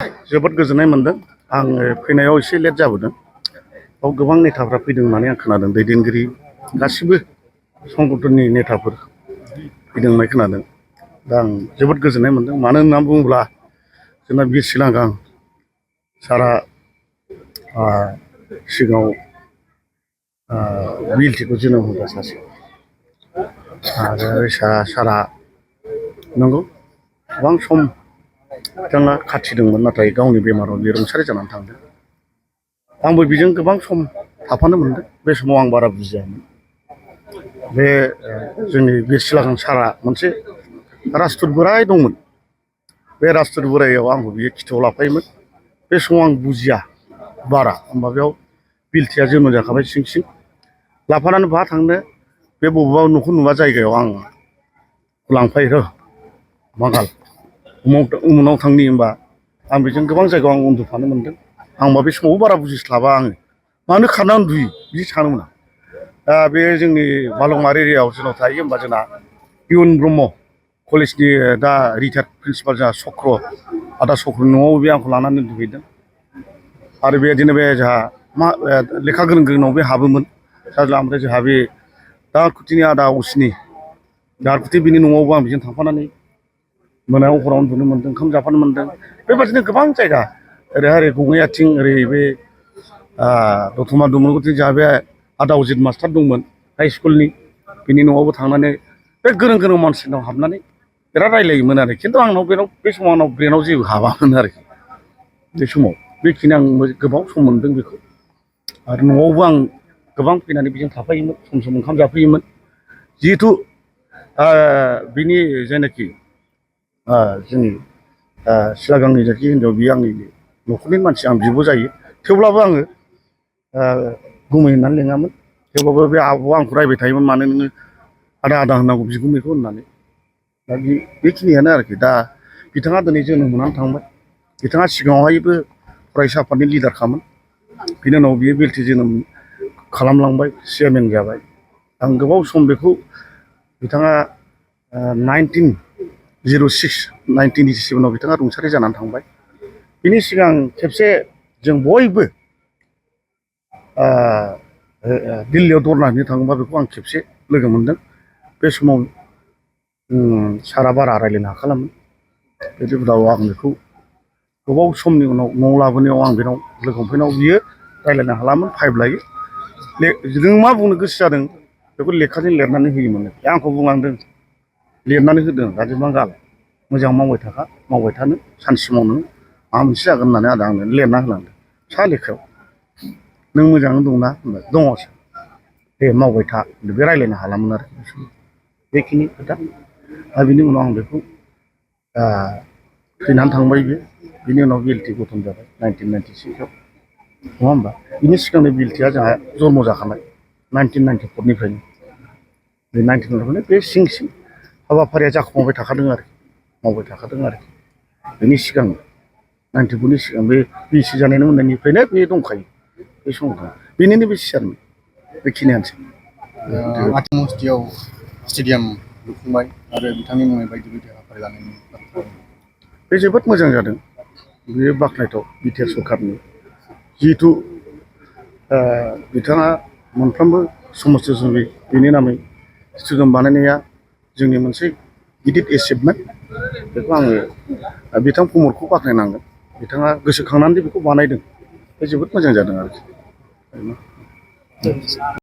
जोबोद गोजोननाय मोनदों। आं फैनायाव एसे लेट जाबोदों। बाव गोबां नेताफ्रा फैदों होननानै आं खोनादों। दैदेनगिरि गासिबो संगठननि नेताफोर फैदों होननाय खोनादों। दा आं जोबोद गोजोननाय मोनदों। मानो होननानै बुङोब्ला जोंना बिर सिलांगां सारा सिगाङाव बिएलटिखौ जोनोम होग्रा सासे आरो सारा नंगौ गोबां सम बिथाङा खाथिदोंमोन, नाथाय गावनि बेमाराव बे रुंसारि जानानै थांदों। आंबो बेजों गोबां सम थाफानो मोनदों। बे समाव आं बारा बुजियामोन। बे जोंनि बिर सिलांगां सारा मोनसे राजदुत बोराय दंमोन। बे राजदुत बोराइयाव आंबो बियो खिथायाव लाफायोमोन। बे समाव आं बुजिया बारा, होमबा बेयाव बिएलटिआ जोनोम जाखाबाय सिं सिं लाफानानै बहा थांनो, बे बबेबा न'खौ नुवा जायगायाव आं लांफायो र' बांगाल उमुनाव थांनि होनबा आं बेजों गोबां जायगायाव आं उन्दुफानो मोनदों। आंबा बे समावबो बारा बुजिस्लाबा आङो मानो खारना उन्दुयो बिदि सानोमोन आं। दा बे जोंनि बालंमारि एरियायाव जोंनाव थायो होमबा जोंना इउन ब्रह्म कलेजनि दा रिटायार्ड प्रिन्सिपाल जोंहा चक्र आदा चक्रनि न'आव बे आंखौ लानानै उन्दुहैदों। आरो बेबायदिनो बे जोंहा लेखा गोरों गोरोंनाव बे हाबोमोन साज्ला। ओमफ्राय जोंहा बे दाहारखुथिनि आदा असिनि दाहारखुथि बिनि न'आवबो आं बिजों थांफानानै मोनायाव हराव उन्दुनो मोन्दों, ओंखाम जाफानो मोन्दों। बेबादिनो गोबां जायगा ओरैहाय गङैयाथिं ओरै बे दतमा दुमलगुरिथिं जोंहा बे आदा अजित मास्टार दंमोन हाइ स्कुलनि, बिनि न'आवबो थांनानै बे गोरों गोरों मानसिनाव हाबनानै बिराद रायलायोमोन आरो। खिन्थु आंनाव बे समाव आंनाव ब्रेनाव जेबो हाबामोन आरोखि। बे समाव बेखिनि आं गोबाव सम मोनदों बेखौ। आरो न'आवबो आं गोबां फैनानै बेजों थाफायोमोन, सम सम ओंखाम जाफैयोमोन। जिहेथु बिनि जायनाखि जोंनि सिलागांनि जायखि हिनजाव, बियो आंनि न'खरनि मानसि, आं बिब' जायो। थेवब्लाबो आङो गुमै होननानै लेङामोन। थेवब्लाबो बे आब'आ आंखौ रायबाय थायोमोन, मानो नोङो आदा आदा होननांगौ बिगुमैखौ होननानै। दा बेखिनियानो आरोखि। दा बिथाङा दिनै जोनोम मोननानै थांबाय। बिथाङा सिगाङावहायबो फरायसा आफादनि लिडारखामोन। बिनि उनाव बियो बिएलटि जोनोम खालामलांबाय, चेयारमेन जाबाय। आं गोबाव सम बेखौ बिथाङा 1987आव बिथाङा रुंसारि जानानै थांबाय। बिनि सिगां खेबसे जों बयबो दिल्लीयाव धरना हैनो थाङोबा बेखौ आं खेबसे लोगो मोनदों। बे समाव सारा बारा रायज्लायनो हाखालामोन। बिदि उनाव आं बेखौ गोबाव समनि उनाव न'आव लाबोनायाव आं बेनाव लोगो हमफैनायाव बियो रायज्लायनो हालामोन, फाइभ लायो। नों मा बुंनो गोसो जादों बेखौ लेखाजों लिरनानै होयोमोन। आंखौ बुंलांदों, लिरनानै होदों, राजिब बांगाल मोजां मावबाय थाखा, मावबाय थानो, सानसेमाव नों माबा मोनसे जागोन होननानै आदा आंनो लिरना होलांदों फिसा लेखायाव। नों मोजाङै दंना होनबाय, दङ सार। दे मावबाय था। बे रायज्लायनो हालामोन आरो बेखिनि खोथा। दा बिनि उनाव आं बेखौ थैनानै थांबाय बे। बिनि उनाव बिएलटि गठन जाबाय 1996आव, नङा होमबा? बिनि सिगांनो बिएलटिआ जोंहा जन्म जाखानाय 1994निफ्रायनो। बे 1994निफ्रायनो बे सिं सिं हाबाफारिया जाखांबाय थाखादों आरो मावबाय थाखादों आरोखि। बेनि सिगां 94नि सिगां बे बिएसि जानायनि उननिफ्रायनो बे दंखायो बे समाव। बेनिनो बे चेयारमेन। बेखिनियानोसै। आथिमस्टियाव स्टेडियाम लुफुंबाय आरो बिथांनि मुङै बायदि बायदि हाबाफारि लानायनि बाथ्रा। बे जोबोद मोजां जादों। बेयो बाख्नायथाव बिटिआर सरकारनि। जिहेथु बिथाङा मोनफ्रोमबो समस्ति जिबि बिनि नामै स्टेडियाम बानायनाया जोंनि मोनसे गिदिर एचिभमेन्ट। बेखौ आङो बिथां प्रमदखौ बाख्नायनांगोन। बिथाङा गोसोखांनानै बेखौ बानायदों। बे जोबोद मोजां जादों आरोखि।